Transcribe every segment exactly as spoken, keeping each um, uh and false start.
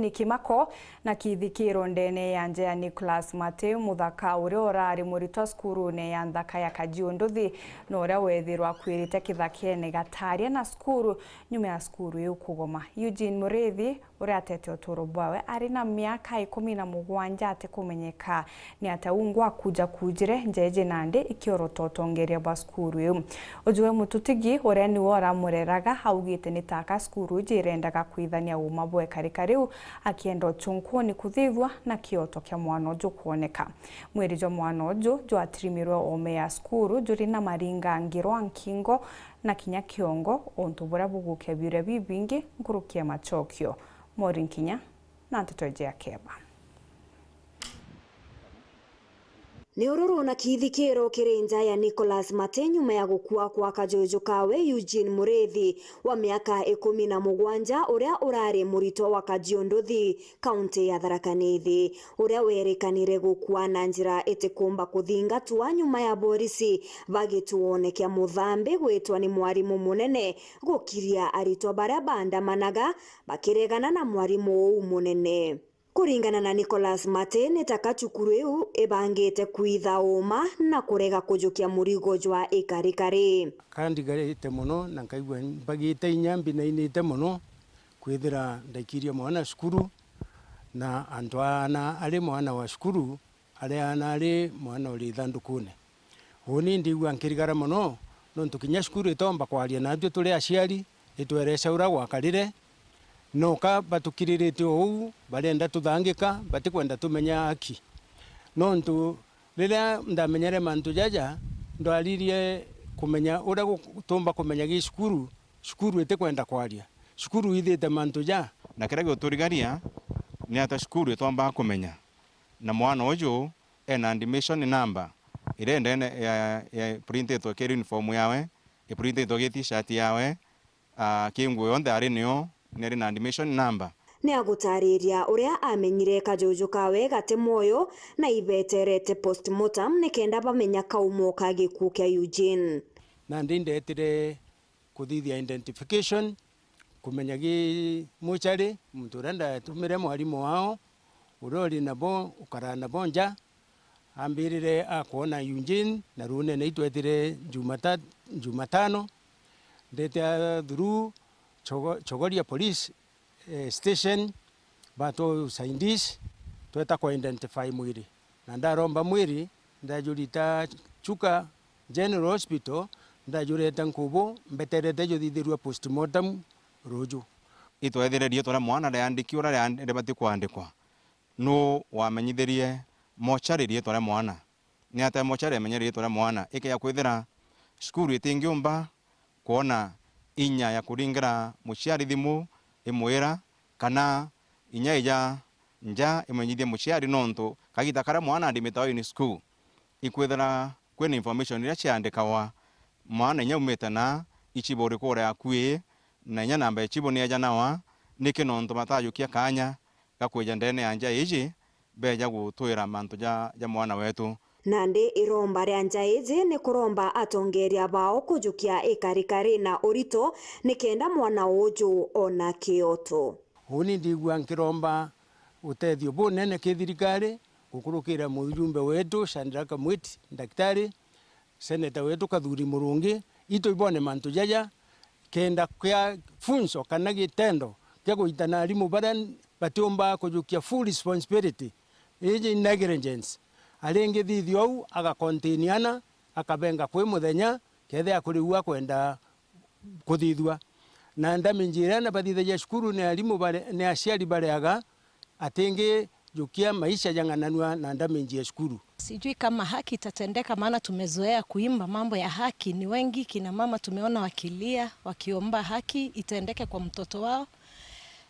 Ni kimako na kithikiro ndene ya nja ya Nicholas Mate, muthaka uria urari muritwa cukurune ya nthaka ya Kajiunduthi, na uria wethirwa akwirite kithakene gataria na cukuru nyuma ya cukuru iu kugoma. Eugene Muriithi, uria atete uturo bwawe ari na miaka ikumi na mugwanja, atikumenyeka ni atia ungu akujakujire nja iji nandi ikiorota utongeria bwa cukuru iu. Ujue Mututigi, uria niwe uramureraga, augite ni taka cukuru iji irendaga kwithania uuma bwa ikarika riu, akienda uchunkuni kuthithua na kioto kia mwana uju kwoneka. Mwiri jwa mwana uju jwatirimirwe oome ya cukuru juri na maringa ngirwa nkingo na kinya kiongo, untu buria bugukia biuria bibingi nkuruki ya machokio. Maureen Kinya na nteto iji ya keba. Ni ururu na kithikiro kiri nja ya Nicholas Mate nyuma ya gukua kwa kajuju kawe Eugene Muriithi wa miaka ikumi na mugwanja, uria urari muritwa wa Kajiunduthi, kaunti ya Tharaka Nithi, uria werikanire gukua na njira itikumba kuthingatwa nyuma ya borisi bagituone kia muthambi gwitwa ni mwarimu munene gukiria aritwa baria baandamanaga bakiregana na mwarimu uu munene. Kuringana na Nicholas Mate, ni taka cukuru iu ibangite kwitha uuma na kurega kujukia murigo jwa ikarikari. Kandigarite mono na nkaigua mbagite inya mbinainite mono kwithira ndaikirie mwana cukuru, na antu aana ari mwana wa cukuru, ari aana ari mwana uri ithandukune. Uuni ndigua nkirigara mono, nontu kinya cukuru itoomba kwaria naatui turi aciari, itwereca uria gwakarire. Noka batukiriritie uu, barenda tuthangika, batikwenda tumenya haki. Nontu riria ndamenyere mantu jaja, ndwaririe kumenya uria gu-, tuumba kumenya gi cukuru, cukuru itikwenda kwaria. Cukuru ithite mantu ja. Na kiria giuturigaria ni ata cukuru itoomba kumenya na mwana uju ena admission number iria ndene ya, ya printitwe kiri uniform yawe, iprintitwe gi t-shirt yawe, ah, ki nguo yonthe ari niyo, ni ari na admission number. Ni agutariria uria amenyire kajuju kawe gati mwoyo na ibeterete postmortem nikenda bamenya kaumo ka gikuu kia Eugene. Nandi ndetire kuthithia identification, kumenya gi muchari, muntu uria ndatumire mwarimu wao, uria uri nabo, ukaraa nabo nja, ambirire akwona Eugene, na ruunene itwetire Jumata-, Jumatano, ndete through Chogo-, Chogoria Police, eh, station, batwa usaidizi, tweta kwa identify mwiri. Na ndaromba mwiri, ndajurita Chuka General Hospital, ndajurete nkubu, mbeterete juthithirua postmortem ruju. Itwethire riitwa ria mwana riandiki uria riand-, ribati kwandikwa. Nuu wamenyithirie mochari riitwa ria mwana? Ni atia mochari yamenyere riitwa ria mwana? Ikeja kwithira cukuru itingiumba kwona inya ya kuringira muciari thimu imwira, kana inya ija nja imenyithie muciari, nontu kagita karia mwana admitagwa in school, ikwithira kwina information iria ciandikagwa, mwana inya aumite na, ichibo uriku uria akui, na inya namba ya ichibo ni eja nawa, niki nontu batajukia kaanya ga kwija ndene ya nja iji, beja gutwira mantu ja, ja mwana wetu. Nandi iromba ria nja iji ni kuromba atongeria bao kujukia ikarikari na urito nikenda mwana uju ona kioto. Uuni ndigua nkiromba utethio bunene ki thirikari, gukurukira mujumbe wetu Shadrack Mwiti, ndagitari, seneta wetu Kathuri Murungi, itu ibone mantu jaja, kenda kia funso kana gitendo kia guitana arimu baria batiumba kujukia full responsibility, iji negligence. Aringithithio au agacontainiana, akabenga kwi muthenya, kethira kuri u akwenda kuthithua. Na ndamage iria na bathithagia cukuru ni arimu bare-, ni aciari bareaga, atingi jukia maisha jang'ananua na ndamage ya cukuru. Sijui kama haki itatendeka, maana tumezoea kuimba mambo ya haki. Ni wengi kina mama tumeona wakilia, wakiomba haki itendeke kwa mtoto wao.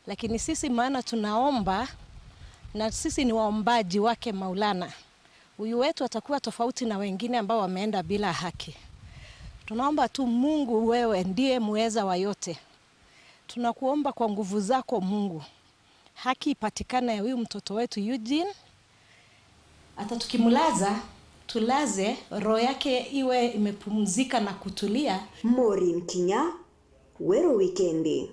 Lakini sisi, maana tunaomba, na sisi ni waombaji wake Maulana, huyu wetu atakuwa tofauti na wengine ambao wameenda bila haki. Tunaomba tu Mungu, wewe ndiye muweza wa yote. Tunakuomba kwa nguvu zako Mungu, haki ipatikane ya huyu mtoto wetu Eugene. Hata tukimlaza, tulaze roho yake iwe imepumzika na kutulia. Maureen Kinya, Weru Wikendi.